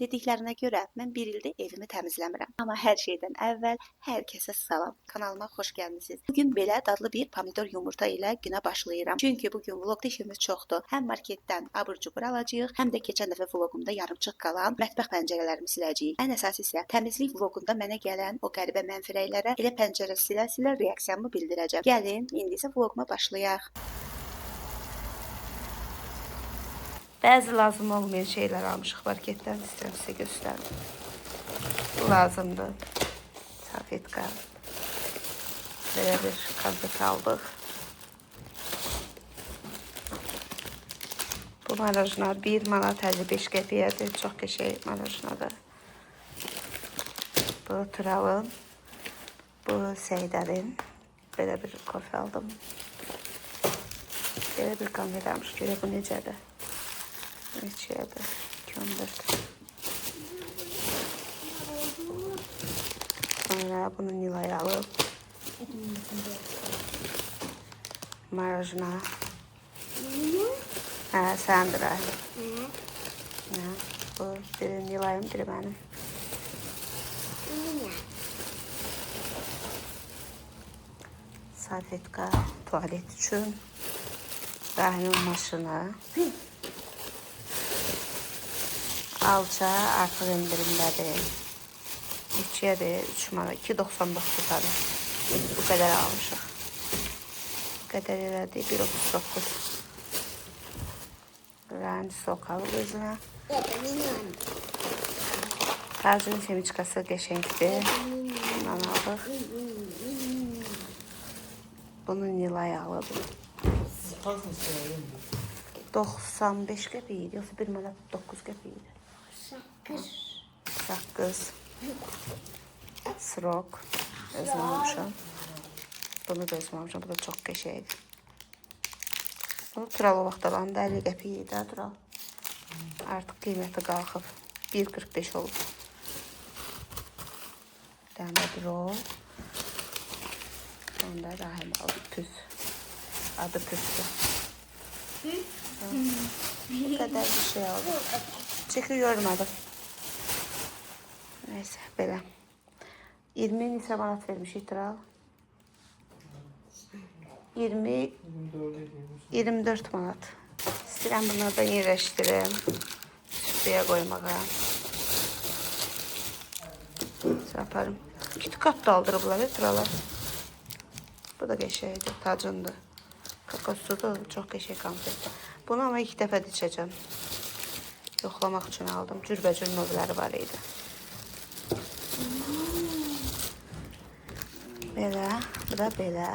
Dediklərinə görə mən bir ildir evimi təmizləmirəm. Amma hər şeydən əvvəl hər kəsə salam. Kanalıma xoş gəlmisiniz. Bugün belə dadlı bir pomidor yumurta ilə günə başlayıram. Çünki bugün vlogda işimiz çoxdur. Həm marketdən abur-cubur alacağıq, həm də keçən dəfə vlogumda yarımçıq qalan mətbəx pəncərələrimi siləcəyik. Ən əsası isə təmizlik vlogunda mənə gələn o qəribə mənfi rəylərə elə pəncərə silə-silə reaksiyamı bildirəcəm. Gəlin, indi isə vloguma başlayaq. Bəzi lazım olmayan şeylər almışıq marketdən. İstəyirəm sizə göstərim. Bu lazımdır. Salfetka. Belə bir konfet aldıq. Bu marajna 1 manat 55 qəpiyədir. Çox qəşəng marajnadır. Bu Turalın. Bu Səidənin. Belə bir kofe aldım. Belə bir konfet almış. Görək bu necədir? Neçəyədir? 2,14. Sonra bunu Nilay alıb. Marajna. Hə, səndir hə. Hə, bu biri Nilayın, biri mənim. Salfetka tualet üçün. Rahimin maşını. Alça artıq endirimdədir. Neçəyədir? 3 manat, 2,99 tutarı. Bu qədər almışıq. Bu qədər elədi, 1,39. Rahim sok alıb özünə. Tacın semiçkası qəşəngdir. Bundan aldıq. Bunu Nilay alıb. 95 qəpik idi, yoxsa 1 manat 9 qəpik idi. Saqqız. Srok. Özüm almışam. Bunu da özüm almışam. Bu da çox qəşəngdir. Bunu Tural o vaxt alanda 50 qəpik idi, Tural. Artıq qiyməti qalxıb. 1,45 olub. Bir dənə də rol. Onu da Rahim alıb. Püs. Adı Püsdür. Bu qədər bir şey aldım. Çeki görmədim. Neyse, belə. 20 neçə manat vermişik Tural? 20, 24 manat. İstəyirəm bunlardan yerləşdirim. Süfrəyə qoymağa. Aparım. KitKat da aldırıblar, Turalar. Bu da qəşəngdir, tacındır. Kokosludur, çox qəşəng konfetdir. Bunu amma ilk dəfə içəcəm. Yoxlamaq üçün aldım. Cürbəcür növləri var idi. Belə, bu da belə.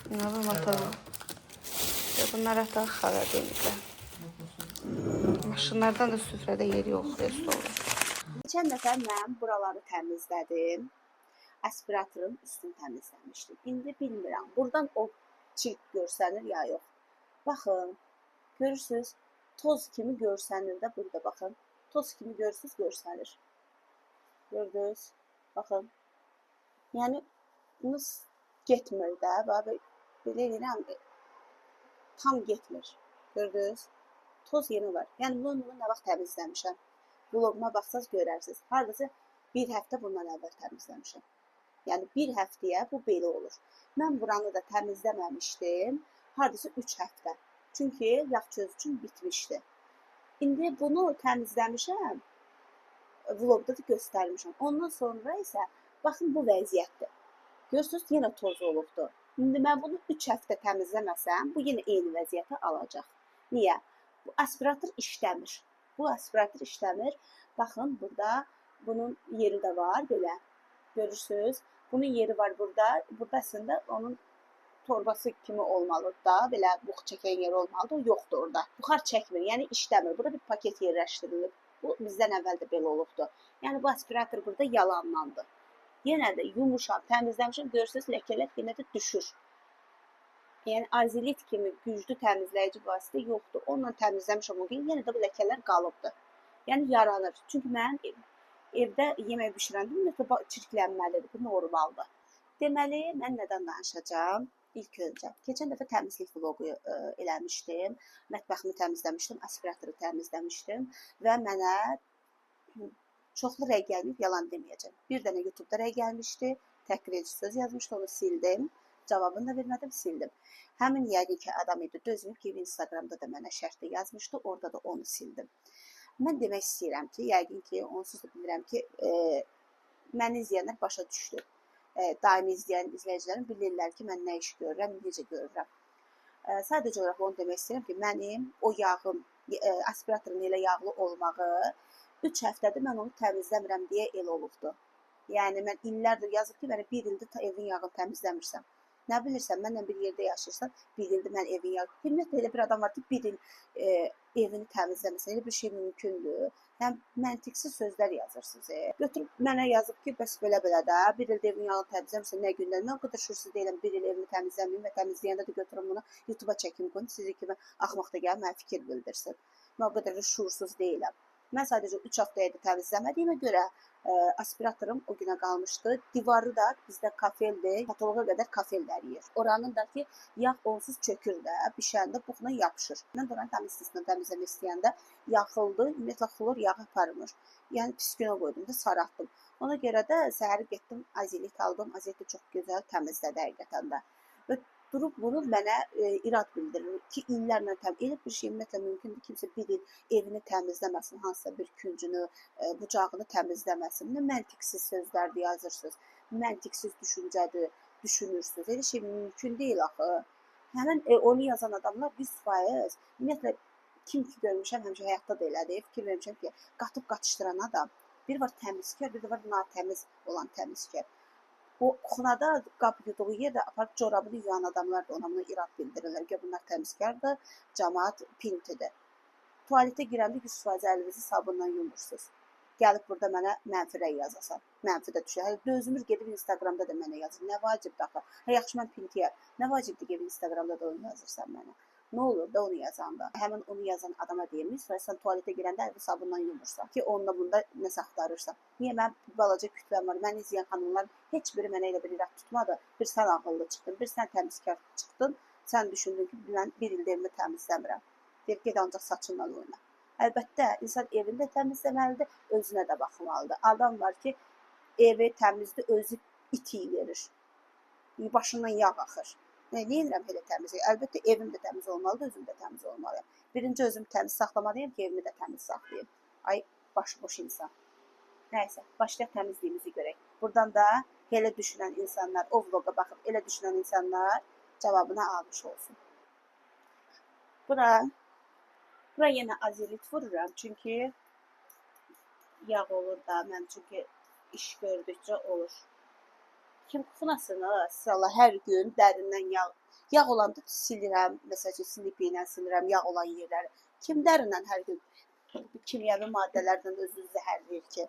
Bunlar bu motor. Bunlar ataq xaladenikə. Maşınlardan da süfrədə yeri yox, stolda. Keçən dəfə mən buraları təmizlədim. Aspiratorun üstünü təmizləmişdim. İndi bilmirəm, buradan o çirk görsənir ya yox. Baxın, görürsünüz, toz kimi görsənir də burada baxın. Toz kimi görürsünüz, görsənir. Gördünüz, baxın. Yəni, bunu getmir də, belə eləyirəm, tam getmir. Gördünüz, toz yenə var. Yəni, bunu nə vaxt təmizləmişəm? Vloguma baxsaz görərsiniz. Hardasa bir həftə bundan əvvəl təmizləmişəm. Yəni, bir həftəyə bu belə olur. Mən buranı da təmizləməmişdim. Hardasa 3 həftə. Çünki yağ çözücüm bitmişdi. İndi bunu təmizləmişəm. Vlogda da göstərmişəm. Ondan sonra isə baxın bu vəziyyətdir. Görürsünüz, yenə toz olubdur. İndi mən bunu 3 həftə təmizləməsəm, bu yenə eyni vəziyyətə alacaq. Niyə? Bu aspirator işləmir. Bu aspirator işləmir. Baxın, burada bunun yeri də var, belə. Görürsünüz, bunun yeri var burada. Burada əslində onun torbası kimi olmalıdır da, belə bux çəkən yer olmalıdır. O yoxdur orada. Buxar çəkmir, yəni işləmir. Burada bir paket yerləşdirilib. Bu bizdən əvvəl də belə olubdur. Yəni bu aspirator burada yalanlandı. Yenə də yumuşam, təmizləmişəm. Görürsünüz, ləkələr yenə də düşür. Yəni azilit kimi güclü təmizləyici vasitə yoxdur. Onunla təmizləmişəm o gün, yenə də bu ləkələr qalıbdır. Yəni yaranır. Çünki mən evdə yemək bişirəndə ümumiyyətlə çirklənməlidir. Bu normaldır. Deməli, mən nədən danışacağam? İlk öncə. Keçən dəfə təmizlik vloqu eləmişdim. Mətbəximi təmizləmişdim, aspiratoru təmizləmişdim və mənə çoxlu rəy gəlməyib, yalan deməyəcəm. Bir dənə YouTube-da rəy gəlmişdi, təhqir edici söz yazmışdı, onu sildim. Cavabını da vermədim, sildim. Həmin yəqin ki, adam idi, dözməyib ki, Instagramda da mənə şərhdə yazmışdı, orada da onu sildim. Mən demək istəyirəm ki, yəqin ki, onsuz da bilirəm ki, məni izləyənlər başa düşdü. Daimi izləyən izləyicilərim bilirlər ki, mən nə iş görürəm, necə görürəm. Sadəcə olaraq onu demək istəyirəm ki, mənim o yağım, aspiratorun elə yağlı olmağı 3 həftədir mən onu təmizləmirəm deyə elə olubdu. Yəni, mən illərdir yazıb ki, mənə bir ildir evin yağını təmizləmirsən. Nə bilirsən, mənlə bir yerdə yaşayırsan, bir ildir mən evin yağı. Ümumiyyətlə, elə bir adam var ki, bir il evini təmizləməsən, elə bir şey mümkündür. Həm məntiqsiz sözlər yazırsınız. Götürüb mənə yazıb ki, bəs belə-belə də, bir ildə evin yağını təmizləmirsən, nə gündən? Mən o qədər şuursuz deyiləm, bir il evimi təmizləməyim və təmizləyəndə də götürüm bunu YouTube-a çəkim qoyum, sizi kimi axmaq da gəlib mənə fikir bildirsin. Mən o qədər də şuursuz deyiləm. Mən sadəcə 3 haftaya da təmizləmədiyimə görə aspiratorum o günə qalmışdı. Divarı da bizdə kafeldir, patoloğa qədər kafel dəriyir. Oranın da ki, yağ onsuz çökür də, bişəndə buxuna yapışır. Mən də oranı tam istisna təmizləmək istəyəndə yaxıldı, ümumiyyətlə xlor yağı aparmır. Yəni pis günə qoydum da, saraltdım. Ona görə də səhər getdim, azelit aldım. Azelit də çox gözəl təmizlədi həqiqətən də. Və durub bunu mənə irad bildirir ki, illərlə elə bir şey ümumiyyətlə mümkündür, kimsə bir il evini təmizləməsin, hansısa bir küncünü, bucağını təmizləməsin. Nə məntiqsiz sözlərdir yazırsınız, məntiqsiz düşüncədir, düşünürsünüz. Elə şey mümkün deyil axı. Həmən onu yazan adamlar 100%, ümumiyyətlə kim ki görmüşəm, həmişə həyatda da elədir, fikir vermişəm ki, qatıb qatışdıran adam, bir var təmizkar, bir də var natəmiz olan təmizkar. O kuxunada qab yuduğu yerdə aparıb corabını yuyan adamlar da ona buna irad bildirirlər ki, bunlar təmizkardır, camaat pintidir. Tualetə girəndə 100% əlinizi sabunla yumursunuz. Gəlib burada mənə mənfi rəy yazasan, mənfi də düşür. Hələ dözmür, gedib Instagramda da mənə yazır. Nə vacibdir axı? Hə, yaxşı, mən pintiyəm. Nə vacibdir gedib Instagramda da onu yazırsan mənə? Nə olur da onu yazanda? Həmin onu yazan adama deyirmiş, sən tualetə girəndə əlini sabunla yumursan ki, onunla bunda nəsə axtarırsan. Niyə mənim balaca kütləm var? Məni izləyən xanımlar heç biri mənə elə bir irad tutmadı. Bir sən ağıllı çıxdın, bir sən təmizkar çıxdın. Sən düşündün ki, mən bir ildə evimi təmizləmirəm. Deyir, ged ancaq saçınla oyna. Əlbəttə, insan evini də təmizləməlidir, özünə də baxmalıdır. Adam var ki, evi təmizdir, özü iti verir. Başından yağ axır. Nə edirəm elə təmizlik? Əlbəttə, evim də təmiz olmalıdır, özüm də təmiz olmalıyam. Birinci özümü təmiz saxlamalıyam ki, evimi də təmiz saxlayayım. Ay, başıboş insan. Nəysə, başlayaq təmizliyimizi görək. Buradan da elə düşünən insanlar, o vloqa baxıb elə düşünən insanlar cavabını almış olsun. Bura yenə azelit vururam, çünki yağ olur da, mən çünki iş gördükcə olur. Kim kuxunasını Allah hər gün dərindən yağ olanda silirəm, məsəl üçün silipi ilə silirəm yağ olan yerləri. Kim dərindən hər gün kimyəvi maddələrdən özünü zəhərləyir ki?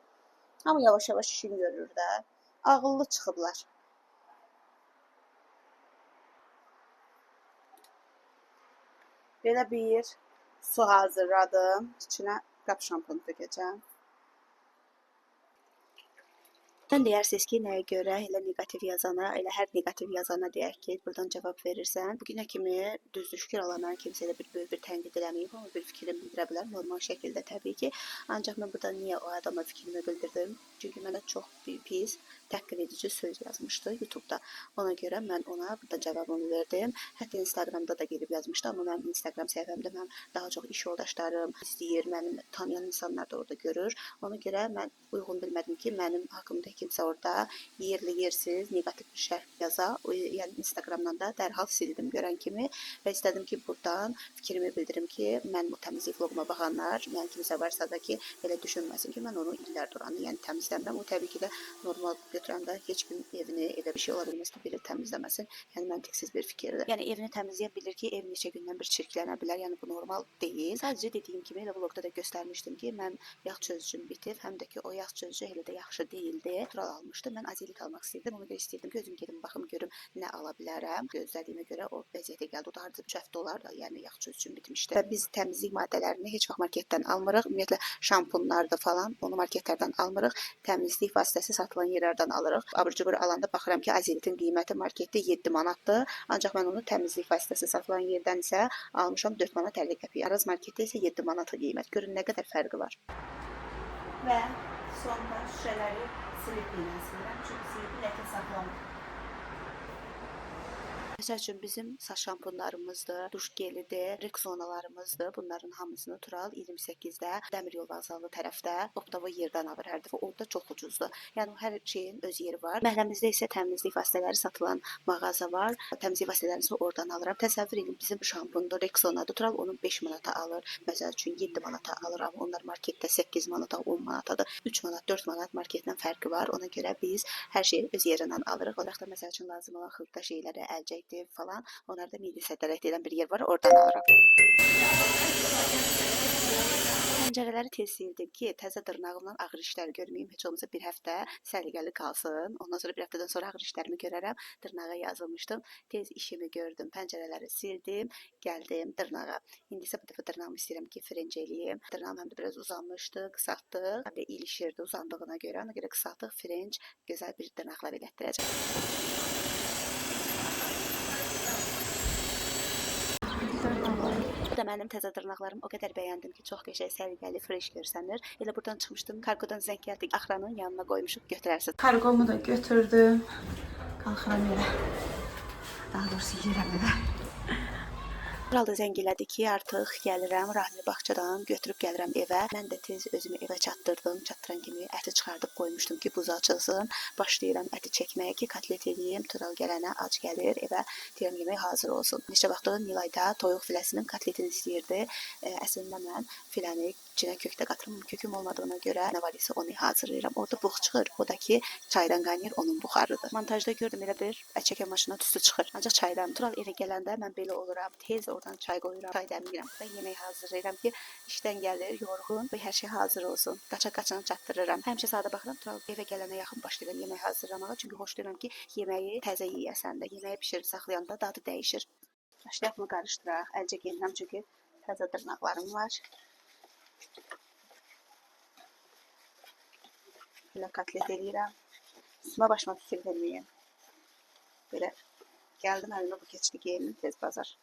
Amma yavaş-yavaş işin görür də. Ağıllı çıxıblar. Belə bir su hazırladım. İçinə qap şampunu tökəcəm. Sən deyərsiniz ki, nəyə görə elə neqativ yazana, elə hər neqativ yazana deyək ki, buradan cavab verirsən. Bugünə kimi düzdür, şükür Allah, mən kimsə elə bir böyük bir tənqid eləməyib, amma bir fikrimi bildirə bilər, normal şəkildə təbii ki. Ancaq mən burada niyə o adama fikrimi bildirdim? Çünki mənə çox pis, təhqir edici söz yazmışdı YouTube-da. Ona görə mən ona burada cavabımı verdim. Hətta Instagramda da gedib yazmışdı, amma mənim Instagram səhifəmdə mənim daha çox iş yoldaşlarım izləyir, mənim tanıyan insanlar da orada görür. Ona görə mən uyğun bilmədim ki, mənim haqqımda kimsə orada yerli yersiz neqativ bir şərh yaza. Yəni Instagramdan da dərhal sildim görən kimi və istədim ki, buradan fikrimi bildirim ki, mənim o təmizlik vloquma baxanlar, mən kimsə varsa da ki, elə düşünməsin ki, mən onu illərdir oranı, yəni təmizləmirəm. O təbii ki də normal götürəndə heç kim evini elə bir şey ola bilməz ki, biri təmizləməsin. Yəni məntiqsiz bir fikirdir. Yəni evini təmizləyə bilir ki, ev neçə gündən bir çirklənə bilər. Yəni bu normal deyil. Sadəcə dediyim kimi elə vloqda da göstərmişdim ki, mənim yağ çözücüm bitib, həm də ki o yağ çözücü elə də yaxşı deyildi. Tural almışdı. Mən Azelit almaq istəyirdim. Ona görə istəyirdim ki, özüm gedim baxım görüm nə ala bilərəm. Gözlədiyimə görə o vəziyyətə gəldi. O da hardasa 3 həftə olar, yəni yaxşı üçün bitmişdi. Və biz təmizlik maddələrini heç vaxt marketdən almırıq. Ümumiyyətlə şampunlardı falan, onu marketlərdən almırıq. Təmizlik vasitəsi satılan yerlərdən alırıq. Abır-cubur alanda baxıram ki, Azelitin qiyməti marketdə 7 manatdır. Ancaq mən onu təmizlik vasitəsi satılan yerdən isə almışam 4 manat 50 qəpik. Araz marketdə isə 7 manat qiymət. Görün nə qədər fərqi var. Və sonda şüşələri silip ilə silirəm. Çünki silip ləkə saxlamır. Məsəl üçün bizim saç şampunlarımızdır, duş gelidir, Rexonalarımızdır. Bunların hamısını Tural 28-də Dəmir yol vağzalı tərəfdə optava yerdən alır hər dəfə. Orada çox ucuzdur. Yəni hər şeyin öz yeri var. Məhəlləmizdə isə təmizlik vasitələri satılan mağaza var. Təmizlik vasitələrini isə oradan alıram. Təsəvvür edin, bizim şampundur, Rexonadır. Tural onu 5 manata alır. Məsəl üçün 7 manata alır, amma onlar marketdə 8 manata, 10 manatadır. 3 manat, 4 manat marketdən fərqi var. Ona görə biz hər şeyi öz yerindən alırıq. Oraq da məsəl üçün lazım olan xırda şeyləri, əlcəkdir falan. Onları da Milli Sədərək deyilən bir yer var, oradan alıram. Pəncərələri tez sildim ki, təzə dırnağımla ağır işlər görməyim. Heç olmasa bir həftə səliqəli qalsın. Ondan sonra bir həftədən sonra ağır işlərimi görərəm. Dırnağa yazılmışdım. Tez işimi gördüm. Pəncərələri sildim, gəldim dırnağa. İndi isə bu dəfə dırnağımı istəyirəm ki, frenç eləyim. Dırnağım həm də biraz uzanmışdı, qısaltdıq. Həm də ilişirdi uzandığına görə. Ona görə qısaltdıq, frenç, gözəl bir dırnaqlar elətdirəcəm. Bu da mənim təzə dırnaqlarım. O qədər bəyəndim ki, çox qəşəng, səliqəli, fresh görsənir. Elə buradan çıxmışdım. Kargodan zəng gəldi. Axranın yanına qoymuşuq, götürərsiniz. Kargomu da götürdüm. Qalxıram evə. Daha doğrusu yerəm evə. Tural da zəng elədi ki, artıq gəlirəm, Rahmi bağçadan götürüb gəlirəm evə. Mən də tez özümü evə çatdırdım. Çatdıran kimi əti çıxardıb qoymuşdum ki, buz açılsın. Başlayıram əti çəkməyə ki, kotlet eləyim. Tural gələnə ac gəlir evə, deyirəm yemək hazır olsun. Neçə vaxtdır Nilayda toyuq filəsinin kotletini istəyirdi. Əslində mən filəni içinə kök də qatıram. Köküm olmadığına görə nə var isə onu hazırlayıram. Orada buğ çıxır. O da ki, çaydan qaynayır, onun buxarıdır. Montajda gördüm elə bir ət çəkən maşına tüstü çıxır. Ancaq çaydan. Tural evə gələndə mən belə oluram. Tez oradan çay qoyuram, çay dəmləyirəm və yemək hazırlayıram ki, işdən gəlir, yorğun və hər şey hazır olsun. Qaça-qaçan çatdırıram. Həmişə saata baxıram, Tural evə gələnə yaxın başlayıram yemək hazırlamağa. Çünki xoşlayıram ki, yeməyi təzə yeyəsən də, yeməyi bişirib saxlayanda dadı dəyişir. Başlayaq bunu qarışdıraq. Əlcə geyinirəm çünki təzə dırnaqlarım var. Belə kotlet eləyirəm. Üstümə başıma fikir verməyin. Belə gəldim, əlimə bu keçdi geyimim tez bazar.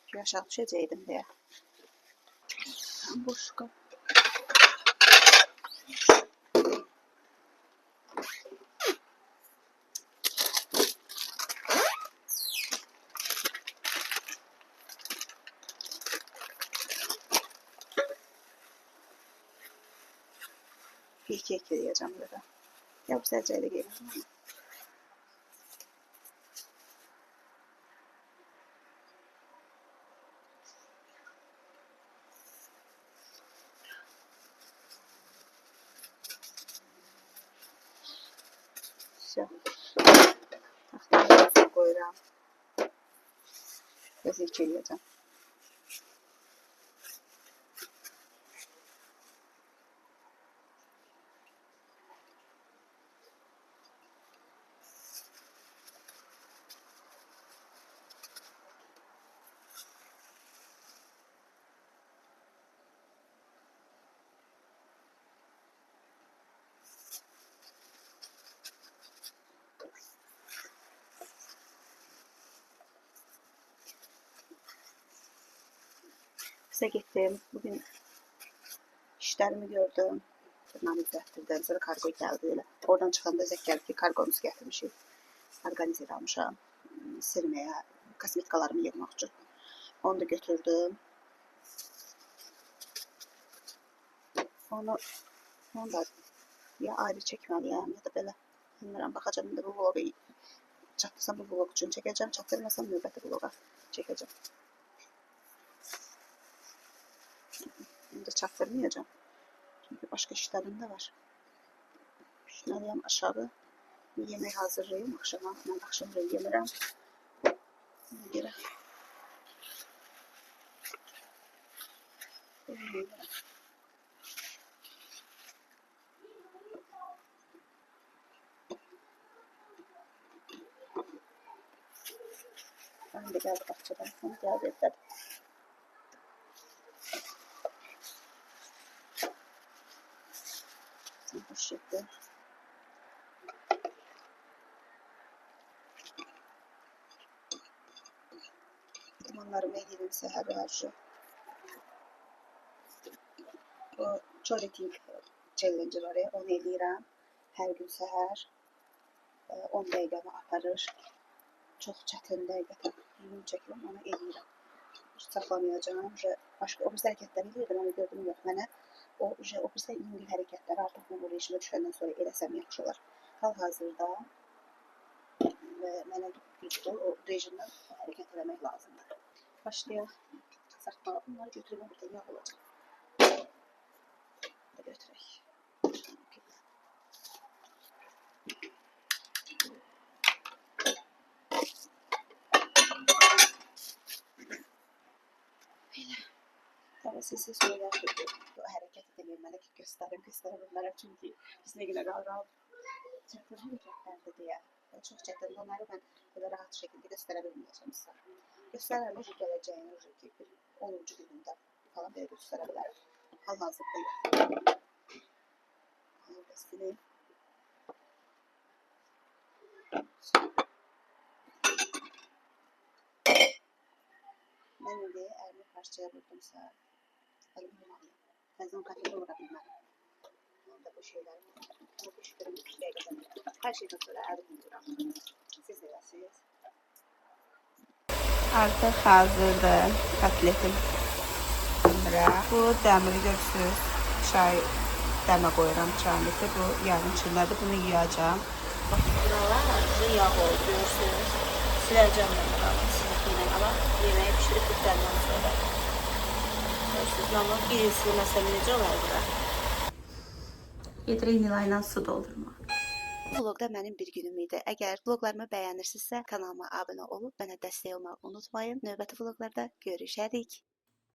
Ki aşağı düşəcəkdim deyə. Boş qap. Bir iki ekleyeceğim burada. Ya bu sərcəyle gelin. Всё. Taxtanın qoyuram. Gözü iki eləyəcəm. Ofise getdim. Bugün işlərimi gördüm. Dırnağımı düzəltdirdim. Sonra kargo gəldi elə. Oradan çıxanda zəng gəldi ki, kargomuzu gətirmişik. Organizer almışam. Sirməyə, kosmetikalarımı yığmaq üçün. Onu da götürdüm. Onu da ya ayrı çəkməliyəm, ya da belə. Bilmirəm, baxacağım. İndi bu vlogu çatdırsam bu vlog üçün çəkəcəm. Çatdırmasam növbəti vloga çəkəcəm. Bunu da çatdırmayacağım. Çünki başqa işlərim də var. Düşməliyəm aşağı. Yemək hazırlayım axşama. Mən axşam da yemirəm. Ona görə. Ərim də gəldi bağçadan. Onu gəldi evdədir. Xoş getdi. İdmanlarımı edirəm səhər hər. O Choriting challenge var, onu eləyirəm. Hər gün səhər 10 dəqiqəmi aparır. Çox çətindir həqiqətən. Yumum çəkirəm, onu eləyirəm. Heç saxlamayacağam. Başqa o birisi hərəkətləri eləyirdim, amma gördüm yox mənə. O o birisi yüngül hərəkətləri artıq mən o rejimə düşəndən sonra eləsəm yaxşı olar. Hal-hazırda mənə düzdür, o rejimdən hərəkət eləmək lazımdır. Başlayaq. Qızartmağa. Bunları götürmək burada yağ olacaq. Götürək. Belə. Tamam, siz sonra bu hərəkət edəməyim mənə ki, göstərim, göstərə bilmərəm çünki biz nə günə qalıram. Çətin hərəkətlərdir deyə. Çox çətindir. Onları mən belə rahat şəkildə göstərə bilməyəcəm sizə. Göstərərəm ki, gələcəyin ki, bir 10-cu günündə falan belə göstərə bilərəm. Hal-hazırda yox. Bəsini. Mən indi əlimi parçaya vurdumsa, əlimi vurmalıyam. Təzədən kafede vura bilmərəm. Mən də bu şeyləri bu bişirim 2 dəqiqədən. Hər şeydən sonra əlimi vururam. Siz də eləsiniz. Artıq hazırdır kotletim. Bu dəmiri görürsünüz. Çay dəmə qoyuram çaynikdə. Bu yağın içindədir. Bunu yuyacağam. Bax, buralar yağ oldu, görürsünüz. Siləcəm mən buranı silgi ilə, amma yeməyi bişirib bitəndən sonra. Görürsünüz, mən bunu bir il silməsəm necə olar bura? Gedirik Nilayla su doldurmağa. Bu vloqda mənim bir günüm idi. Əgər vloqlarımı bəyənirsinizsə, kanalıma abunə olub mənə dəstək olmağı unutmayın. Növbəti vloqlarda görüşərik.